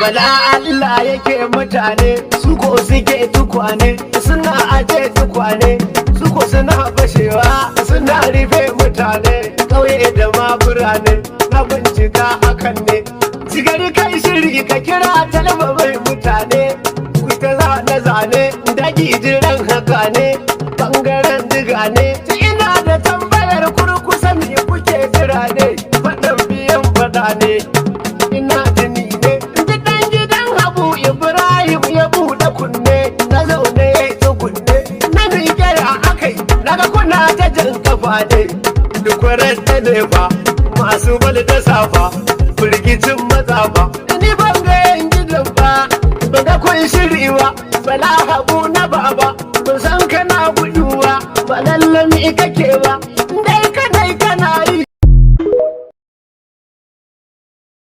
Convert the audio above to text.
Bala Allah yake mutane, su ko suke tukwane, suna aje tukwane, su ko suna fashewa, suna rufe mutane, ƙauye da ma birane, na bincika hakan ne. Sigari kai shiri ka kira talaba mai mutane, ku ta zane zane, daki jiran haka ne, bangaren diga ne. Ina da tambayar kurkusa, me kuke jira ne? Faɗan biyan faɗa ne. Ina tuni ne gidan gidan Habu Ibrahim ya buɗe kunne, na zaune ya yi tsugunne, na miƙe a akai, naga kuna ta jan kafa ne, dukwarar ta ne fa, masu bal da safa, firgicin matsafa. Ni ban ga yan gidan ba, ban ga kun shiri ba. Bala Habu na baba, ban san kana guduwa ba, lallami kake ba.